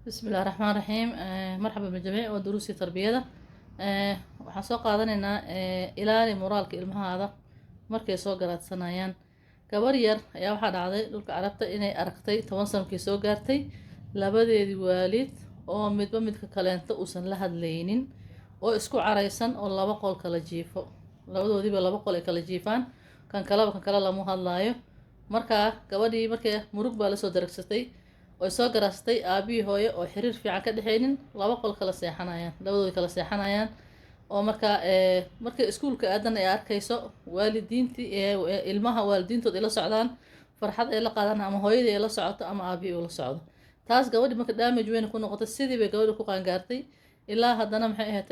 بسم الله الرحمن الرحيم. مرحبا بالجميع ودروسي tarbiyada. Waxaan soo qaadanaynaa ilaali moraalka ilmahaada markay soo garaadsanayaan. Gabar yar ayaa waxaa dhacday dhulka Carabta inay aragtay 10 sano markay soo gaartay labadeedii waalid oo midba midka kaleento uusan la hadlaynin oo isku caraysan oo laba qol kala jiifo, labadoodiiba laba qol ay kala jiifaan, kan kaleba kan kale lama hadlaayo. Markaa gabadhii markay murug baa lasoo daragsatay oy soo garaastay aabihii hooye oo xiriir fiican ka dhexaynin, laba qol kala seexanayaan, labadoodi kala seexanayaan, oo markaa markay iskuulka aadan ay arkayso waalidiintii ilmaha waalidiintood ay la socdaan, farxad ay la qaadaan, ama hooyadii ay la socoto ama aabihii uu la socdo. Taas gabadhii marka damage weyn ku noqotay. Sidii bay gabadhi ku qaangaartay ilaa haddana, maxay ahayd,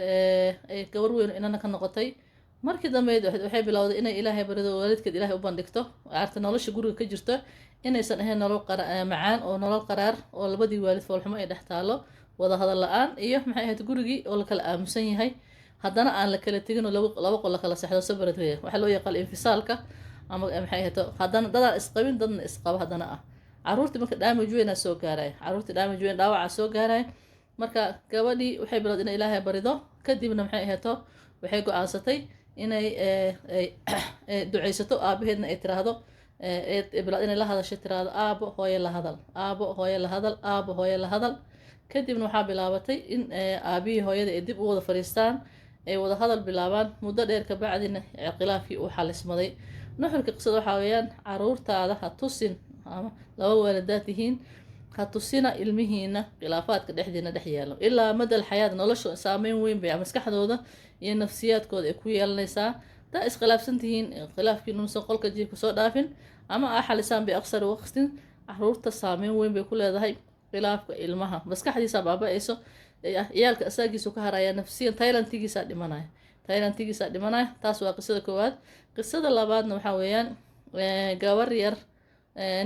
ay gabar weyn inana ka noqotay. Markii dambe waxay bilowday inay Ilaahay barido, waalidkeed Ilaahay u bandhigto arta nolosha guriga ka jirta inaysan ahayn nolol macaan oo nolol qaraar oo labadii waalid foolxumo ay dhex taalo, wada hadal la-aan iyo, maxay ahayd, gurigii oo la kala aamusan yahay, haddana aan la kala tegin oo laba qol la kala sexdo, separate waxaa loo yaqaan infisaalka ama, maxay ahayd, haddana dadaan isqabin, dadna isqaba haddana ah. Caruurtii marka damage weynaa soo gaaraya, caruurtii damage weyn, dhaawacaa soo gaaraya. Marka gabadhii waxay bilowday inay Ilaahay barido. Kadibna, maxay ahayto, waxay go-aansatay inay duceysato, aabaheedna ay tiraahdo, bilowd inay la hadasho, tiraahdo: "Aabo, hooye la hadal. Aabo, hooye la hadal. Aabo, hooye la hadal." Kadibna waxaa bilaabatay in aabihii hooyada ay dib u wada fadhiistaan, ay wada hadal bilaabaan. Muddo dheer kabacdina khilaafkii uu xalismaday. Nuxurka qisada waxaa weeyaan: caruurtaada ha tusin, ama laba waalidaad tihiin, ha tusina ilmihiina khilaafaadka dhexdiina dhex yaalo ilaa madal xayaat. Nolosha saameyn weyn bay maskaxdooda iyo nafsiyaadkooda ay ku yeelanaysaa. Hadaa iskhilaafsan tihiin, khilaafkiina uusan qolka jiifka soo dhaafin ama aa xalisaan biaqsari waqtin. Caruurta saameyn weyn bay ku leedahay khilaafka. Ilmaha maskaxdiisa baaba-ayso, ciyaalka asaagiisu ka haraya, nafsiyan talentigiisaa dhimanaya, talentigiisaa dhimanaya. Taas waa qisada koowaad. Qisada labaadna waxaa weeyaan gabar yar,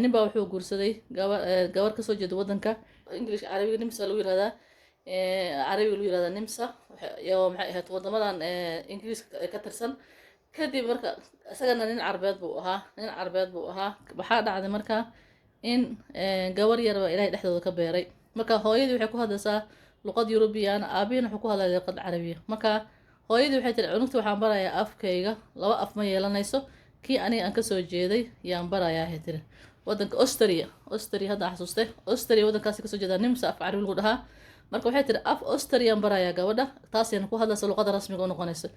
nin baa wuxuu guursaday gabar kasoo jeeda wadanka English, Carabiga Nimsa lagu yirahdaa, Carabiga lagu yirahdaa Nimsa iyo, maxay ahayd, wadamadan Ingiriiska ka tirsan. Kadib marka isagana nin Carbeed buu ahaa, nin Carbeed buu ahaa. Waxaa dhacday marka in gabar yar baa Ilahay dhexdooda ka beeray. Marka hooyadii waxay ku hadlaysaa luqad Yurubiyan, aabihiina wuxuu ku hadlaya luqad Carabiya. Marka hooyadii waxay tiri: "Cunugta waxaan barayaa afkayga, laba af ma yeelanayso, kii aniga aan kasoo jeeday yaan barayaa," ay tiri. Wadanka Austria, Austria hadda xasuustay, Austria wadankaasi kasoo jeedaa, Nimsa af Carabi lagu dhahaa. Marka waxay tiri: "Af Austrian barayaa gabadha, taasayna ku hadlaysa, luqada rasmiga u noqonaysa."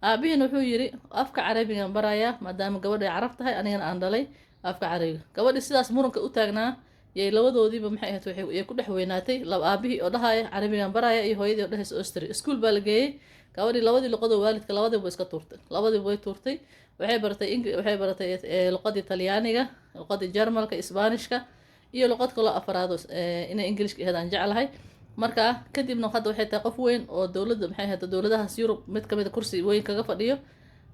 Aabihiina wuxuu yiri: "Afka Carabigan barayaa, maadaama gabadha ay Carab tahay, anigana aan dhalay, afka Carabiga." Gabadhii sidaas muranka u taagnaa yay labadoodiiba, maxay ahayd, waxay ku dhex weynaatay laba aabihii oo dhahaya "Carabigan baraya" iyo hooyadii oo dhahaysa Austria. Iskuul baa la geeyey gabadhii. Labadii luqadoo waalidka labadiiba iska tuurtay, labadiiba way tuurtay. Waxay baratay waxay baratay luqadii Talyaaniga, luqadii Jarmalka, Isbaanishka iyo luqad kaloo afraad inay Ingilishka ahayd aan jeclahay. Marka kadibna hadda waxay tahay qof weyn oo dowladda, maxay ahayd, dowladahaas Yurub mid kamid a kursi weyn kaga fadhiyo.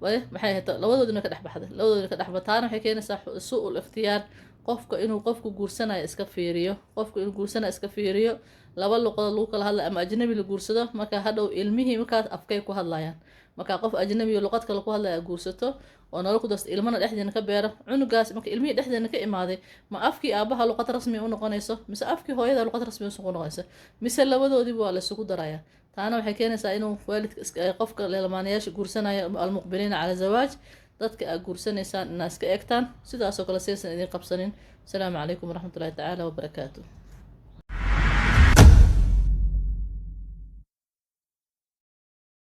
Maxay ahayd, labadoodina ka dhex baxday, labadoodina ka dhex baxday. Taana waxay keenaysaa su-ul ikhtiyaar, qofka inuu qofku guursanayo iska fiiriyo, qofku inuu guursanayo iska fiiriyo. Laba luqadood lagu kala hadlayo ama ajnabi la guursado, marka hadhow ilmihii markaas afkay ku hadlayaan? Marka qof ajnabi luqad kale ku hadlaya guursato oo nolol ku darsto, ilmana dhexdeena ka beero, cunugaas marka ilmihii dhexdeena ka imaaday, ma afkii aabaha luqad rasmi u noqonayso mise afkii hooyada luqad rasmi u noqonayso, mise labadoodiiba waa la isugu daraya? Taana waxay keenaysaa inuu waalidka qofka lamaanayaasha guursanaya, almuqbiliina cala zawaaj, dadka aad guursanaysaan inaad iska eegtaan sidaasoo kale, saysan idin qabsanin. Asalaamu calaykum waraxmatullahi tacaala wabarakaatu.